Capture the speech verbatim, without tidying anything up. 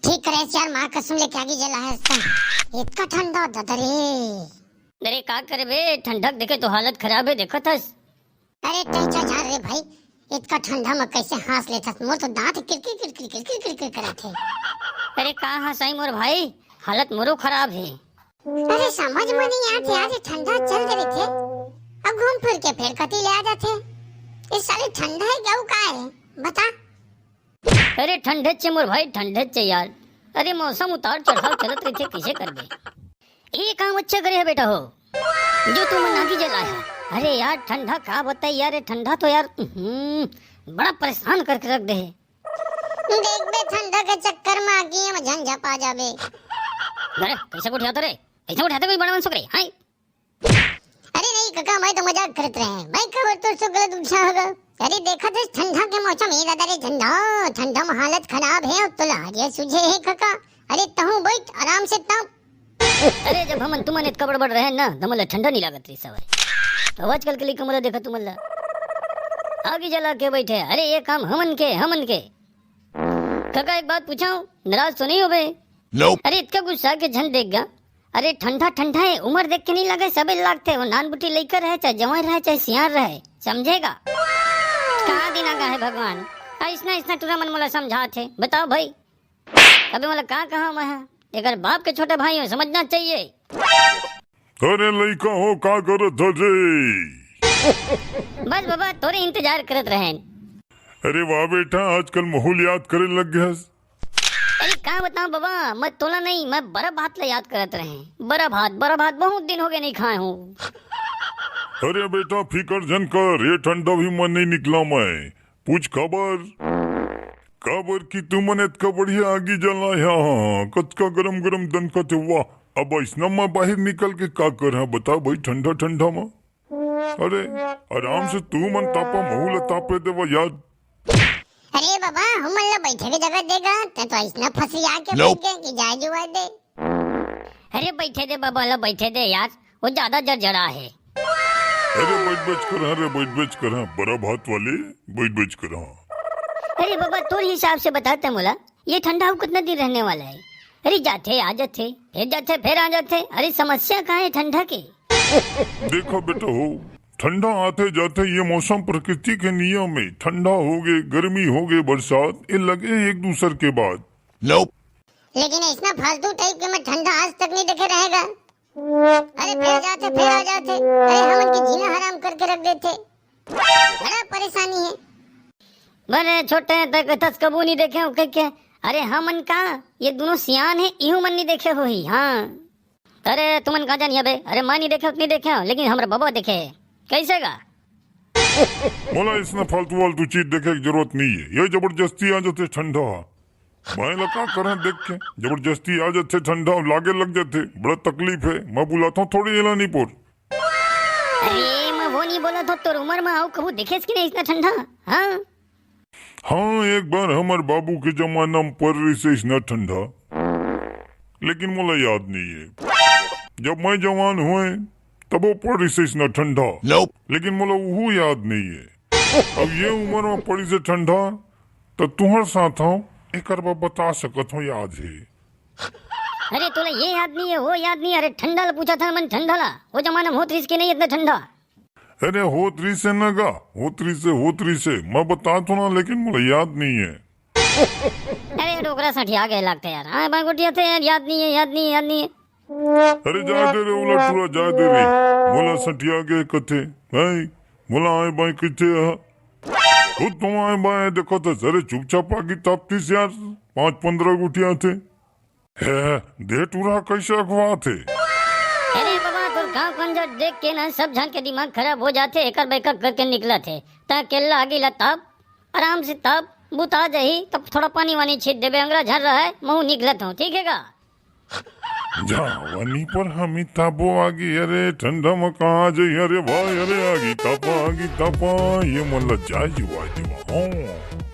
ठीक करे यार, माँ कसम लेके आगी जला है इसका। इतना ठंडा दादा रे। अरे का करबे, ठंडक देखे तो हालत खराब है, देखत हस। अरे तैं जा रे भाई, इतना ठंडा में कैसे हाँस लेथस? मोर तो दांत किरकिर किरकिर किरकिर किरकिर करत है। अरे का हाँसाई मोर भाई, हालत मोरो खराब है। अरे समझ में नहीं आत यार, ये ठंडा चल दे रही थे, अब घूम फिर के फिर कती ले आ जाते। ये साले ठंडा है क्या, वो का है, बता? अरे ठंडे चे मोर भाई, ठंडे चे यार। अरे मौसम उतार चढ़ाव चलत रहिथे, कइसे करबे? ये काम अच्छा करे है बेटा हो, जो तुमन आगी जलाए है। अरे यार ठंडा का बताई यार, ये ठंडा तो यार, उहुं, बड़ा परेशान करके रख दे है। देख बे, ठंडा के चक्कर में आगी में झंझपा जाबे। अरे कइसे उठियात रे, कइसे उठियात कोई बड़ा मनसुख रे, हाय? अरे नहीं काका, मैं तो मजाक करत रहे। मैं खबर तो सो गलत उठा होगा। अरे देखा तो ठंडा के मौसम है दादा रे, ठंडा, ठंडा में हालत खराब है और तोला हरिया सूझे है काका। अरे तहूँ बैठ आराम से ताप। अरे जब हमन तुमन इतका बड़बड़ रहे ना, त मोला ठंडा नहीं लागत रही सवाई। तो आजकल के लइका मोला देखा तुमन ला। आगी जला के बैठे, अरे ये काम हमन के, हमन के। काका एक बात पूछाऊं, नाराज तो नहीं होबे? Nope। अरे इतका गुस्सा के झन देख गा। अरे ठंडा ठंडा है, उम्र देख के नहीं लगे, सबे लागथे, वो नान बुटी लइका रहे, चाहे जवान रहे, चाहे सियान रहे, समझेगा? कहाँ दिन आ गा है भगवान, अइसना अइसना टूरा मन मोला समझात है, बताओ भाई। अबे मोला का कहा मैं, एकर बाप के छोटा भाई हूँ, समझना चाहिए। अरे लइका हो, का करत हस रे? बस बाबा, तोरे इंतजार करत रहेन। अरे वाह बेटा, आजकल महूँ ल याद करे लग गए हस। अरे का बताऊं बाबा, मैं तोला नहीं, मैं बड़ा भात ला याद करत रहे। बड़ा भात, बड़ा भात बहुत दिन हो गए नहीं खाए हूँ। अरे बेटा, फिकर झन कर, ये ठंडा भी मन नहीं निकला मैं। पूछ काबर? काबर कि तुमन इतका बढ़िया आगी जलाए हा, कतका गरम गरम दनकत हे, वाह। अब अइसना मैं बाहर निकल के का करहा, बता भाई, ठंडा ठंडा में। अरे, आराम से तुमन तापा, महूँ ला तापे देवा यार। अरे बाबा, हमन ला बैठे के जगह देगा, तैं तो अइसना फसिया के Nope। बैठ गए कि जाए जुआ दे। अरे बैठे दे बाबा ला, बैठे दे यार, वो ज्यादा जड़जड़ा है। अरे बैठ बैठ कर, अरे बैठ बैठ कर, बड़ा भात वाले, बैठ बैठ कर। अरे बाबा, तोर हिसाब से बता तैं मोला, ये ठंडा अउ कितना दिन रहने वाला है? अरे जाथे आ जाथे, फिर जाथे फिर आ जाथे। अरे समस्या कहाँ है ठंडा के? देखो बेटा हो, ठंडा आथे जाथे, ये मौसम प्रकृति के नियम है। ठंडा होगे, गर्मी होगे, बरसात, ये लगे एक दूसर के बाद। Nope। लेकिन अइसना फालतू टाइप के मैं ठंडा आज तक नहीं देखे रहेगा। अरे फिर जाथे, फिर आ जाथे। अरे हमन के जीना हराम करके रख देथे। बड़ा परेशानी है। बने छोटे तक तस कबू नहीं देखे हो कह के। अरे हमन का, ये दोनों सियान है, इहू मन नहीं देखे होही। हाँ। अरे तुमन का जानिया बे, अरे मैं नहीं देखे, उतनी देखे हो, लेकिन हमरा बबा देखे है। कैसे का? मोला इसने फालतू वालतू चीज देखे की जरूरत नहीं है। ये जबरदस्ती आ जाथे ठंडा। मैं ला का करहा देख के, जबरदस्ती आ जाथे ठंडा, लागे लग जाथे, बड़ा तकलीफ है। मैं बुलाता हूँ थोड़ी एला नहीं पोर। अरे मैं वो नहीं बोला था, तोर उम्र में आओ कबू देखेस कि नहीं इसना ठंडा? हाँ। हाँ, एक बार हमर बाबू के जमाना में पर रहिसे इसना ठंडा, लेकिन मोला याद नहीं है। जब मैं जवान हुए तबो पर रहिसे इसना ठंडा। Nope। लेकिन मोला उहू याद नहीं है। अब ये उम्र में पड़ी से ठंडा, तो तुहर साथ हूँ, एकर बर बता सकत हूँ, याद है। अरे तोला ये याद नहीं है, वो याद नहीं है। अरे ठंडा ला पूछा था मन, ठंडा ला। वो जमाना में होत रहिस के नहीं इतना ठंडा? अरे होत रहिसे न गा, होत रहिसे, होत रहिसे। मैं बता तो ना, लेकिन मोला याद नहीं है। अरे डोकरा सठिया गए लगथे यार। हाँ, बांगोटिया थे यार, याद नहीं है, याद नहीं है, याद नहीं है। अरे जाए दे रे, ओला टूरा जाए दे रे। मोला सठिया गए कथे, हैं? मोला आए बाई कथे हा। खुद तुम आए बाए देखो तो सरे चुपचाप आगी तापतीस यार। पाँच पन्द्रह गुटिया थे। हे, दे टूरा कैसे अखवात हे? अरे बाबा, तोर गाँव कंजर देख के ना सब झन के दिमाग खराब हो जाथे, एकर बैकअप करके निकलत हे। तैं केल्ला आगी ला ताप, आराम से ताप, बुता जाही, तब थोड़ा पानी वानी छीट देबे, अंगरा झर रहा है, महूँ निकलत हूँ, ठीक है का? जवानी पर हमी तापो आगी, अरे ठंडा में कहाँ जाई, अरे भाई, अरे आगी तापा, आगी तापा, ये मन ला जाए जुआ जुआ, हाँ।